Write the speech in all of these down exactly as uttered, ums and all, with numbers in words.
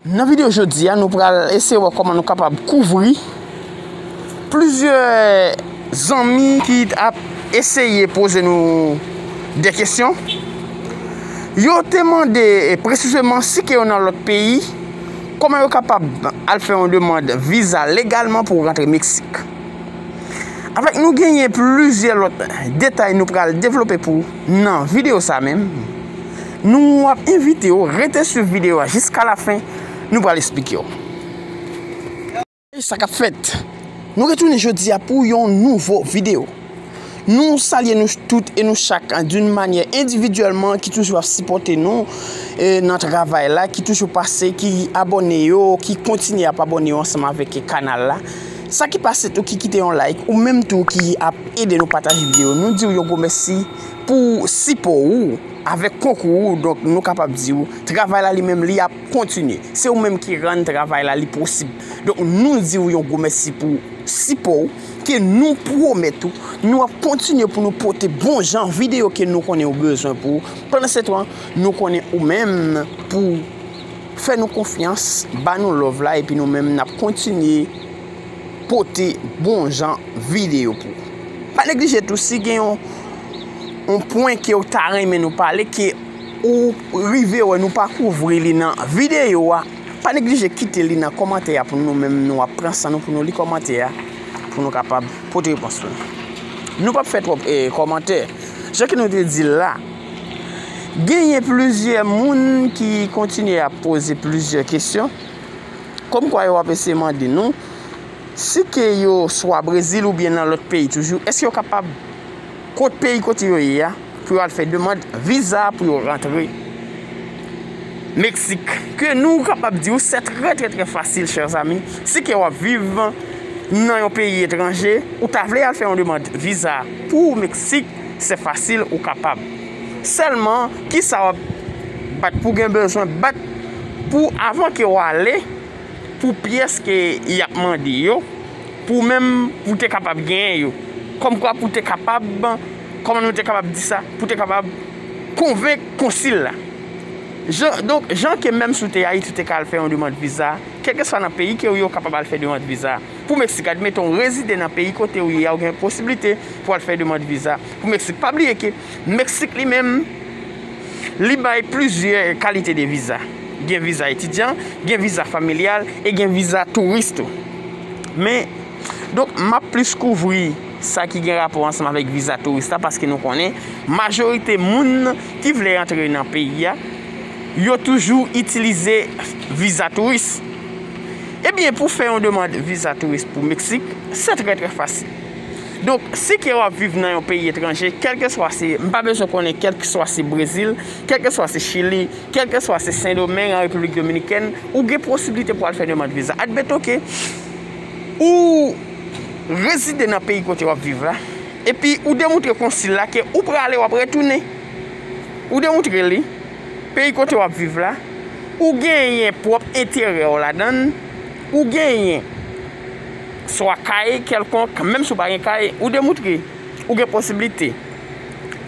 Nan videyo jodi a, nou pral eseye wè kòman nou kapab kouvri plizyè zanmi ki ap eseye poze nou de kesyon. Yo te mande, e, presizeman, si ke yo nan lòt peyi, kòman yo kapab al fè yon demann viza legalman pou rantre Meksik. Avèk nou genyen plizyè lòt detay nou pral devlope pou nan videyo sa menm. Nou ap envite w rete swiv videyo a jiska lafen, nou pral esplike w. E sa k ap fèt? Nou retounen jodi a pou yon nouvo videyo. Nou salye nou tout e nou chak d'une manière individuellement ki toujou ap sipòte nou, e, nan travay la, ki toujou pase, ki abòne yo, ki kontinye ap abòne yo ansanm avèk kanal la. Sa ki pase tou, ki kite yon like, ou menm tou ki ap ede nou pataje videyo, nou di w yon gwo mèsi pou sipò ou avèk konkou ou. Donk, nou kapab di w, travay la li menm, li ap kontinye. Se ou menm ki rann travay la, li posib. Donk, nou di w yon gwo mèsi pou sipò ou, ke nou pwomèt ou, nou ap kontinye pou nou pote bon jan videyo ke nou konnen ou bezwen pou ou. Pandan se tan, nou konnen ou menm pou fè nou konfyans, ba nou love la, epi nou menm n ap kontinye pote bon jan videyo pou ou. Pa neglije tou, si gen yon, yon pwen ke w ta renmen nou pale, ke ou rive wè nou pa kouvri li nan videyo a, pa neglije kite li nan kòmantè a pou nou menm, nou ap pran san nou pou nou li kòmantè a, pou nou kapab pote repons nou. Nou p ap fè twòp, e, kòmantè. Jan ke nou te di l la, genyen plizyè moun ki kontinye ap poze plizyè kesyon, kòmkwa yo ap eseye mande nou si ke yo swa Brezil oubyen nan lòt peyi toujou, èske yo kapab, kot peyi kote yo ye a, pou yo al fè demann viza pou yo rantre Meksik. Ke nou kapab di w, se trè, trè, trè fasil, chè zanmi. Si ke w ap viv nan yon peyi etranje, ou ta vle al fè yon demann viza pou Meksik, se fasil, ou kapab. Sèlman, kisa w ap bat pou gen bezwen bat pou avan ke w ale, pou pyès ke y ap mande yo, pou menm pou te kapab genyen yo. Kòmkwa pou te kapab, kòman nou te kapab di sa, pou te kapab konvenk konsil la. Jan, donk, jan ke menm si w te Ayiti, ou te ka al fè yon demann viza, kèlkeswa nan peyi ke w ye, w kapab al fè demann viza. Pou Meksik, admeton, w rezide nan peyi kote w ye a, ou gen posiblite pou al fè demann viza. Pou Meksik, pa bliye ke Meksik li menm, li bay plizyè kalite de viza. Gen viza etidyan, gen viza familyal e gen viza touris tou. Men, donk, m ap plis kouvri sa ki gen rapò ansanm avèk viza touris la, paske nou konnen majorite moun ki vle antre nan peyi a, yo toujou itilize viza touris. Ebyen, pou fè yon demann viza touris pou Meksik, se trè, trè fasil. Donk, si ke w ap viv nan yon peyi etranje, kèlkeswa se, m pa bezwen konnen, kèlkeswa se Brezil, kèlkeswa se Chili, kèlkeswa se Sendomeng, an Repiblik Dominikèn, ou gen posiblite pou al fè demann viza. Admeton ke ou rezide nan peyi kote w ap viv la, epi ou demontre konsil la ke ou prale, w ap retounen. Ou demontre li, peyi kote w ap viv la, ou genyen pwòp enterè w ladan l, ou genyen swa kay kèlkonk, menm si w pa gen kay, ou demontre ou gen posiblite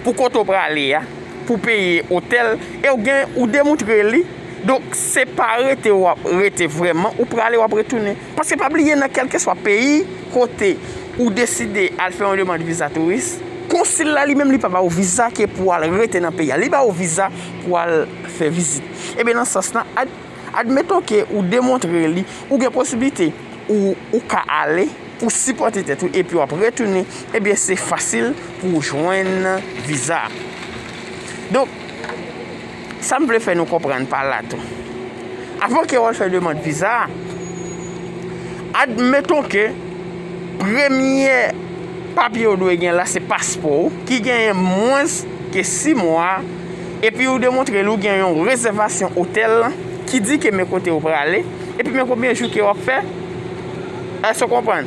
pou kote w prale a, pou peye otèl, e w gen, ou demontre li. Donk, se pa rete w ap rete vrèman, ou prale, w ap retounen. Paske pa bliye, nan kèlkeswa peyi kote ou deside al fè yon demann viza touris, konsil la li menm li pa ba w viza ke pou al rete nan peyi a. Li ba w viza pou al fè vizit. Ebyen, nan sans lan, ad-, admeton ke ou demontre li, ou gen posiblite ou, ou ka ale pou sipòte tèt ou epi w ap retounen, ebyen, se fasil pou w jwenn viza. Donk, sa m vle fè nou konprann pa la tou. Avan ke w al fè demann viza a, admeton ke premye papye w dwe gen la se paspò w, ki genyen mwens ke sis mwa, epi w demontre li w gen yon rezèvasyon otèl ki di ke men kote w prale, epi men konbyen jou ke w ap fè. Èske w konprann?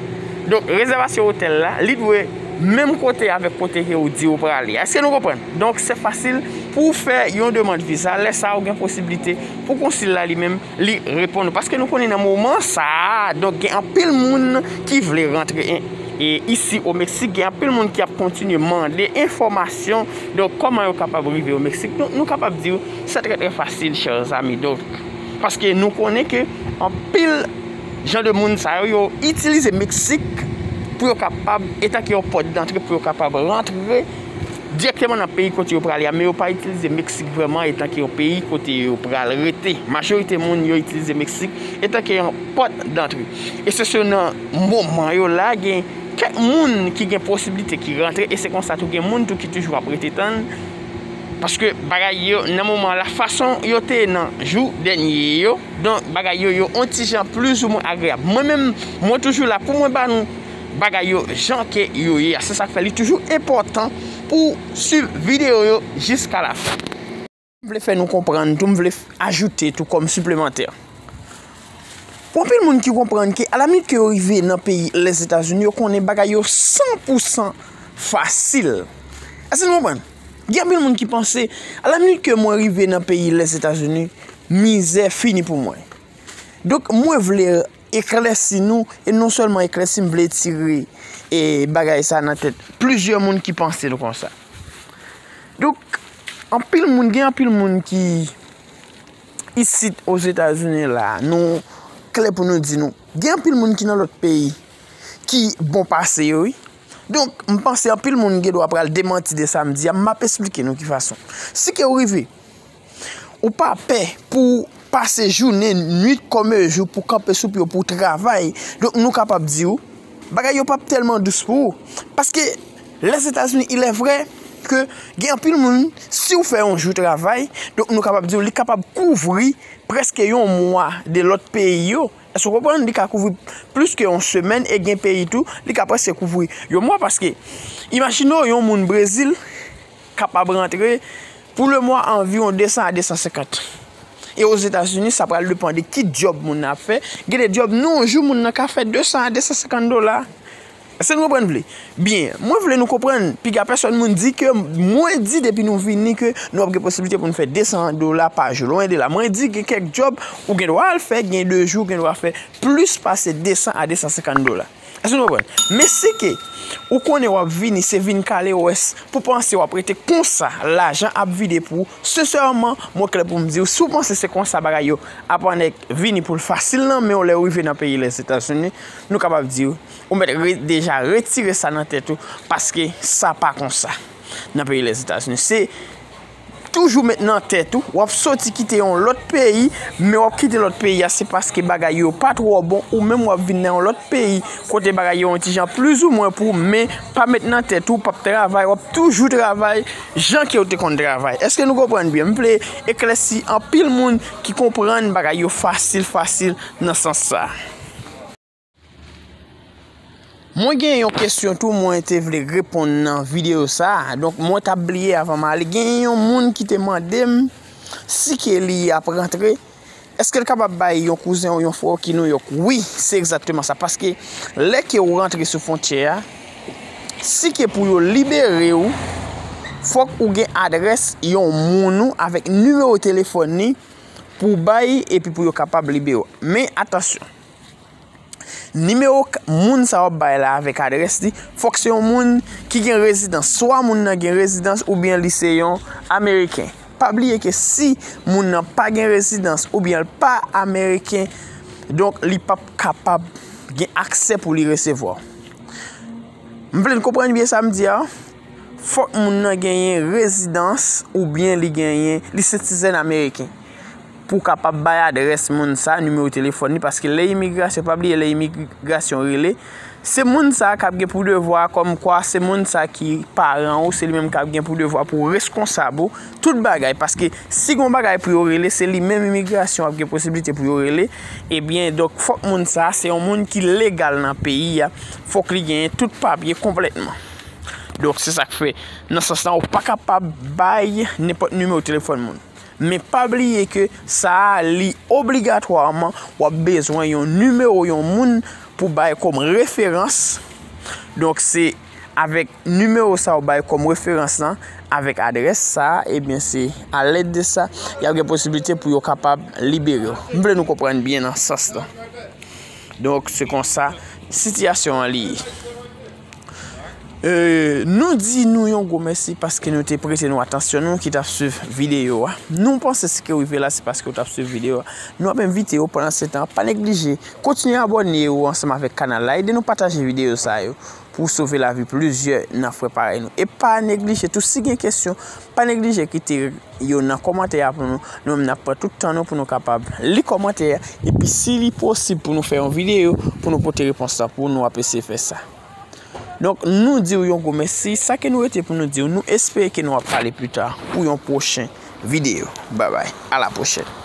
Donk, rezèvasyon otèl la, li dwe menm kote avèk kote ke w di w prale. Èske nou konprann? Donk, se fasil pou w fè yon demann viza. Lè sa a, ou gen posiblite pou konsil la li menm, li reponn ou. Paske nou konnen nan moman sa a, donk, gen anpil moun ki vle rantre, en, e isi o Meksik, gen anpil moun ki ap kontinye mande enfòmasyon. Donk, kòman yo kapab rive o Meksik? Donk, nou kapab di w, se trè, trè fasil, chè zanmi. Donk, Paske nou konnen ke anpil jan de moun sa yo, yo itilize Meksik pou yo kapab, etan ke yon pòt dantre, pou yo kapab rantre dirèkteman nan peyi kote yo prale a, men yo pa itilize Meksik vrèman etan ke yon peyi kote yo pral rete. Majorite moun yo itilize Meksik etan ke yon pòt dantre. E se sèl nan moman yo la, gen kèk moun ki gen posiblite ki rantre, e se konsa tou gen moun tou ki toujou ap rete tann. Paske bagay yo, nan moman la, fason yo te ye nan jou dènye yo, donk, bagay yo, yo on ti jan plizoumwen agreyab. Mwen menm, mwen toujou la pou mwen ba nou bagay yo jan ke yo ye a. Se sa k fè li toujou enpòtan pou swiv videyo yo jiska lafen. M vle fè nou konprann tou, m vle ajoute tou kòm siplemantè. Pou anpil moun ki konprann ke alaminit ke yo rive nan peyi Lèzetazini, yo konnen bagay yo san pou san fasil. Èske nou konprann? Gen anpil moun ki panse, alaminit ke mwen rive nan peyi Lèzetazini, mizè fini pou mwen. Donk, mwen vle eklèsi nou, e non sèlman eklèsi, m vle tire e bagay sa nan tèt plizyè moun ki panse l konsa. Donk, anpil moun, gen anpil moun ki isit Ozetazini la, nou klè pou nou di nou, gen anpil moun ki nan lòt peyi ki bon pase yo, wi. Donk, m panse anpil moun gen dwa pral demanti de sa m di a, m ap esplike nou ki fason. Si ke w rive, ou pa pè pou pase jounen, nuit kòm jou, pou kanpe sou pye w, pou travay. Donk, nou kapab di w, bagay yo p ap tèlman dous pou ou. Paske, Lèzetazini, il est vrai ke gen anpil moun, si w fè yon jou travay, donk, nou kapab di w, li kapab kouvri prèske yon mwa de lòt peyi yo. Èske w konprann? Li ka kouvri plis ke yon semèn, e gen peyi tou, li ka prèske kouvri yon mwa, paske, imajine w, yon moun Brezil kapab rantre pou le mwa anviwon de san a de san senkant. E Ozetazini, sa pral depann de ki djòb moun nan ap fè. Gen de djòb, nan yon jou, moun nan ka fè de san a de san senkant dola. Èske nou konprann vle? Byen, mwen vle nou konprann, piga pèsòn moun di ke mwen di depi nou vini ke nou ap gen posiblite pou nou fè de san dola pa jou. Lwen de la. Mwen di gen kèk djòb ou gen dwa al fè, gen de jou ou gen dwa fè plis pase de san a de san senkant dola. Èske nou konprann? Men si ke ou konnen w ap vini, se vin kale wès pou panse w ap rete konsa, lajan ap vide pou ou. Sensèman, mwen klè pou m di w, si w panse se konsa bagay yo ap annik vini pou l fasil nan men w lè w rive nan peyi Lèzetazini, nou kapab di w, ou mèt re-, deja retire sa nan tèt ou, paske sa pa konsa nan peyi Lèzetazini. Se toujou met nan tèt ou, w ap soti kite yon lòt peyi, men w ap kite lòt peyi a, se paske bagay yo pa twò bon, ou menm w ap vin nan yon lòt peyi, kote bagay yo yon ti jan plizoumwen pou ou, men pa met nan tèt ou, w p ap travay, w ap toujou travay jan ke w te konn travay. Èske nou konprann byen? M vle eklèsi anpil moun ki konprann bagay yo fasil, fasil nan sans sa. Mwen gen yon kesyon tou mwen te vle reponn nan videyo sa a. Donk, mwen t ap bliye avan m ale. Gen yon moun ki te mande m si ke li ap rantre, èske l kapab bay yon kouzen ou yon frè w ki Nouyòk? Wi, se egzakteman sa. Paske lè ke w rantre sou fwontyè a, si ke pou yo libere w, fòk ou gen adrès yon moun ou avèk nimewo telefòn li pou w bay epi pou yo kapab libere w. Men atansyon, nimewo k-, moun sa w ap bay la avèk adrès li, fòk se yon moun ki gen rezidans. Swa moun nan gen rezidans oubyen li se yon Ameriken. Pa bliye ke si moun nan pa gen rezidans oubyen l pa Ameriken, donk li p ap kapab gen aksè pou li resevwa w. M vle n konprann byen sa m di a. Fòk moun nan genyen rezidans oubyen li genyen, li sitizèn ameriken pou w kapab bay adrès moun sa, nimewo telefòn li, paske lè imigrasyon, pa bliye lè imigrasyon rele, se moun sa k ap gen pou devwa, kòmkwa se moun sa ki paran ou, se li menm k ap gen pou devwa pou reskonsab ou tout bagay, paske si gon bagay pou yo rele, se li menm imigrasyon ap gen posiblite pou yo rele, ebyen, donk, fòk moun sa, se yon moun ki legal nan peyi a, fòk li genyen tout papye konplètman. Donk, se sa k fè, nan sans lan, ou pa kapab bay nenpòt nimewo telefòn moun. Men pa bliye ke sa a, li obligatwaman, w ap bezwen yon nimewo yon moun pou bay kòm referans. Donk, se avèk nimewo sa a w bay kòm referans lan, avèk adrès sa a, ebyen, se alèd de sa, y ap gen posiblite pou yo kapab libere w. M vle nou konprann byen nan sans lan. Donk, se konsa sitiyasyon an li ye. E, nou di nou yon gwo mèsi paske nou te prete nou atansyon nou ki t ap swiv videyo a. Nou panse si ke w rive la, se paske w t ap swiv videyo a. Nou ap envite w pandan se tan, pa neglije kontinye abòne w ansanm avèk kanal la, ede nou pataje videyo sa yo pou w sove lavi plizyè nan frè parèy nou. E pa neglije tou, si gen kesyon, pa neglije kite yo nan kòmantè a pou nou. Nou menm n ap pran tout tan nou pou nou kapab li kòmantè a. Epi si li posib pou nou fè yon videyo pou nou pote repons la pou nou, ap eseye fè sa. Donk, nou di w yon gwo mèsi. Sa ke nou rete pou nou di w, nou espere ke nou ap pale pita pou yon pwochen videyo. Babay, a la pwochèn.